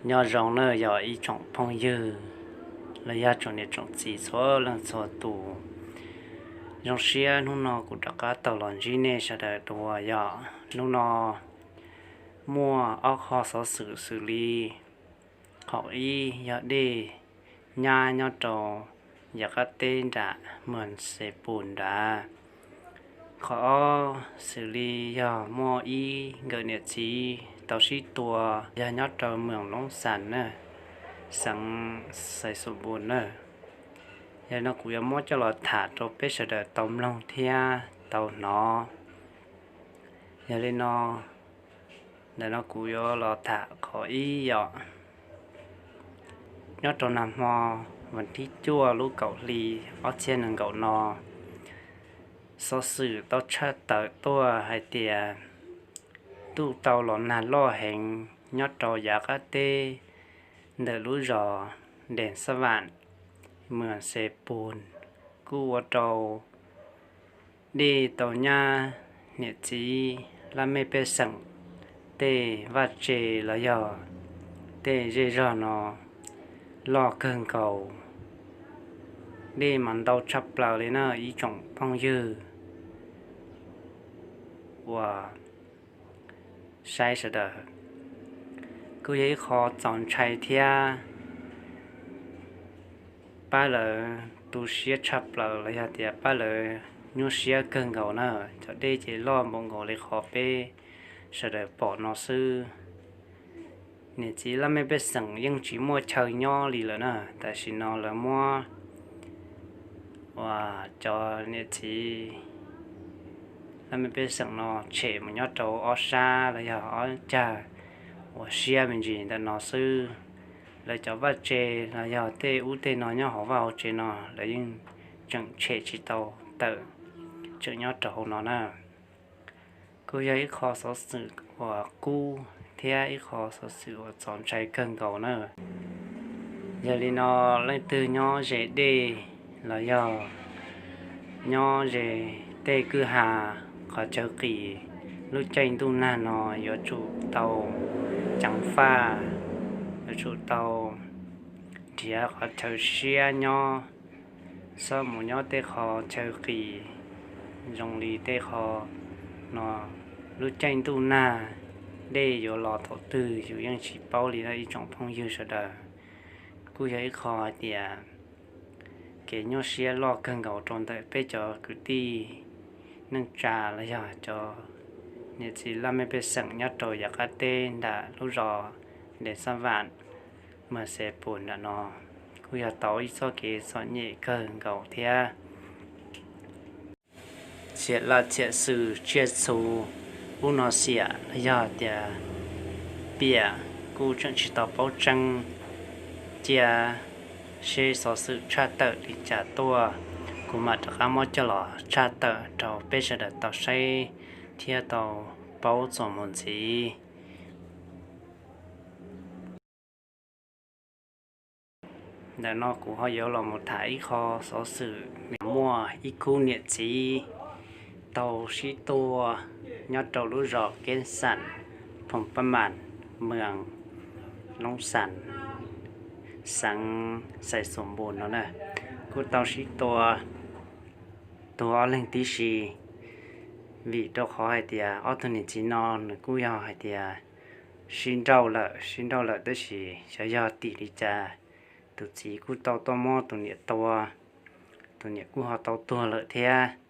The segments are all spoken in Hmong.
Nyob zoo na yog ib tsoom phooj ywg los yog tsoom niam tsoom txiv txhua leej txhua tus. Zoo siab hnub no kuv rov qab tau los ntsib nej sawv daws dua. Yog hnub no muaj ob qho xov xwm xws li, qhov ib yog dej nyab nyob rau yav qab teb nram Mws Xes Pus nrad. Qhov ob xws li yog muaj ib nkawm niam txiv tau sib tua, yog nyob rau Mws Loob Xas na, xeev Xais Xus Npus na. Yog li no kuv yuav muab coj los tham rau peb sawv daws tau mloog thiab tau hnov. Yog li no, ntawm no kuv yuav los tham qhov ib yom. Nyob rau nag hmo vas thib cuaj lub kaum hli ob txhiab nees nkaum no, xov xwm tau tshaj tawm tuaj hais tias ntuj tau los nag loj heev nyob rau yav qab teb ntawm lub zos Des Xab Vam, Mws Xes Pus, kuj ua rau dej tau nyab niam txiv laj mej pej xeem tej vaj tse los yog tej zej zog no loj kawg nkaus. Dej mas ntau tshaj plaws li na ib tsoom phooj ywg uas saib sawv daws. Kuj yog ib qho txaus ntshai thiab pab lawv tu siab tshaj plaws los yog tias pab lawv nyuaj siab kawg nkaus na. Cov dej ces loj npaum nkaus li qhov peb sawv daws pom no xwb. Niam txiv laj mej pej xeem yeej tsis muaj chaw nyob li lawm na, tam sim no lawv muab uas cov niam txiv laj mej pej xeem no tshem mus nyob rau ob sab los yog ob cag uas siab me ntsis ntawm no xwb. Lawv cov vaj tse los yog tej ub tej no nyob hauv vaj hauv tsev no lawv yeej tseem tshem tsis tau tawm, tseem nyob rau hauv no na. Kuj yog ib qho xov xwm uas kub thiab ib qho xov xwm uas txaus ntshai kawg nkaus na. Yog li no, leej twg nyob ze dej los yog nyob ze tej kwj ha qhov chaw qis, lub caij ntuj nag no yuav tsum tau ceev faj, yuav tsum tau nrhiav qhov chaw siab nyob, txhob mus nyob tej qhov chaw qis zoo li tej qho no. Lub caij ntuj nag dej yuav los thaum twg yus yeej tsis paub li na ib tsoom phooj ywg sawv daws. Kuj yog ib qho hais tias kev nyuaj siab loj kawg nkaus rau ntawm peb cov kwv tij neej tsa los yog cov niam txiv laj mej pej xeem nyob rau yav qab teb nram lub zos Des Xab Vam, Mws Xes Pus nram no. Kuj yog tau ib txoj kev txom nyem kawg nkaus thiab. Txhiam laj txhiam xwm tsiaj txhu ub no xiam los yog tias piam kuj tseem tsis tau paub tseeb. Cia seb xov xwm tshaj tawm li cas tuaj, kuv mam rov qab muab coj los tshaj tawm rau peb sawv daws tau saib thiab tau paub txuas mus ntxiv. Ntawm no kuv ho yuav los mus tham ib qho xov xwm, muaj ib khub niam txiv tau sib tua nyob rau lub zos Kev Xam, Phoos Pab Mam, Mws Loob Xam, xeev Xais Xus Npus no na. Kuj tau sib tua tuag ob leeg tib si, vim rau qhov hais tias ob tug niam txiv no nws kuj yog hais tias sib nrauj lawm, sib nrauj lawm tab sis xyov yog tim li cas tus txiv kuj tau tuaj muab tus niam tua, tus niam kuj ho tau tuag lawm thiab.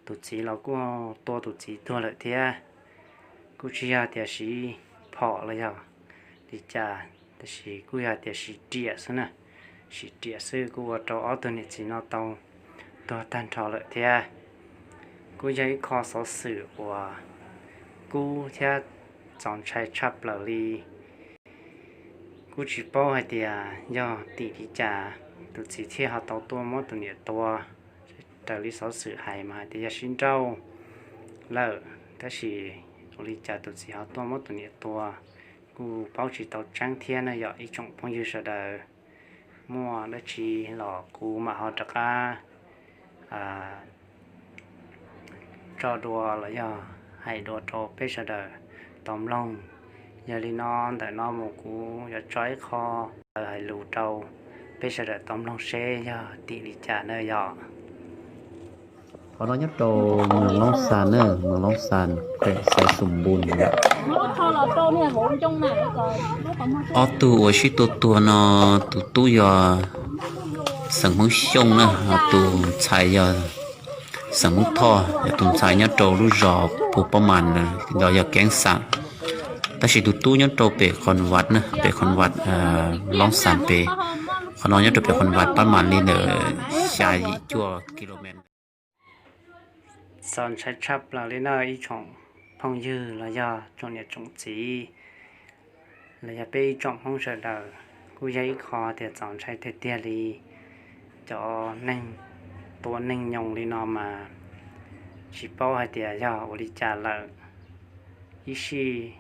Tus txiv los kuj tua tus txiv tuag lawm thiab. Kuj tsis yog tias siv phom los yog li cas, tab sis kuj yog tias siv riam xwb na. Siv riam xwb kuj ua rau ob tug niam txiv no tau tuag tag nrho lawm thiab. Kuj yog ib qho xov xwm uas kub thiab txaus ntshai tshaj plaws li. Kuj tsis paub hais tias yog tim li cas tus txiv thiaj ho tau tuaj muab tus niam tua. Raws li xov xwm hais mas hais tias yog sib nrauj lawm, tab sis ua li cas tus txiv ho tuaj muab tus niam tua, kuj paub tsis tau tseeb thiab na yom ib tsoom phooj ywg sawv daws. Muaj dab tsi los kuv mam ho rov qab tso dua los yog hais dua rau peb sawv daws tau mloog Yog li no ntawm no mus kuv yuav tso ib qho hais lus rau peb sawv daws tau mloog seb yog tim li cas na yog. Qhov no nyob rau moos Loob Xas na, moos Loob Xas, khuem Xais Xum Npus. Ob tug uas sib tua tuag no, tus tub yog xeem Hmoob Xyooj na, tus ntxhais yog xeem Hmoob Thoj, yog tus ntxhais nyob rau lub zos Phu Pab Mas, los yog Keeb Xam. Tab sis tus tub nyob rau pem Khon Vaj na, pem Khon Vaj, Loob Xas pem. Qhov no nyob rau pem Khon Vaj Pab Mas li ntawm xya yim cuaj kilomev. Txaus ntshai tshaj plaws li na ib tsoom phooj ywg los yog tsoom niam tsoom txiv, los yog peb ib tsoom Hmoob sawv daws. Kuj yog ib qho tias txaus ntshai tiag tiag li. Cov neeg tua neeg nyoos li no mas tsis paub hais tias yog ua li cas lawm. Ib sij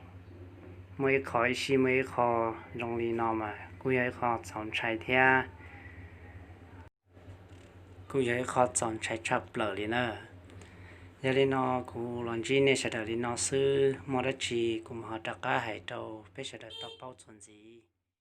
muaj ib qho, ib sij muaj ib qho zoo li no mas kuj yog ib qho txaus ntshai thiab. Kuj yog ib qho txaus ntshai tshaj plaws li na. Yog li no kuv los ntsib nej sawv daws li no xwb, muaj dab tsi kuv mam ho rov qab hais rau peb sawv daws tau paub txuas ntxiv.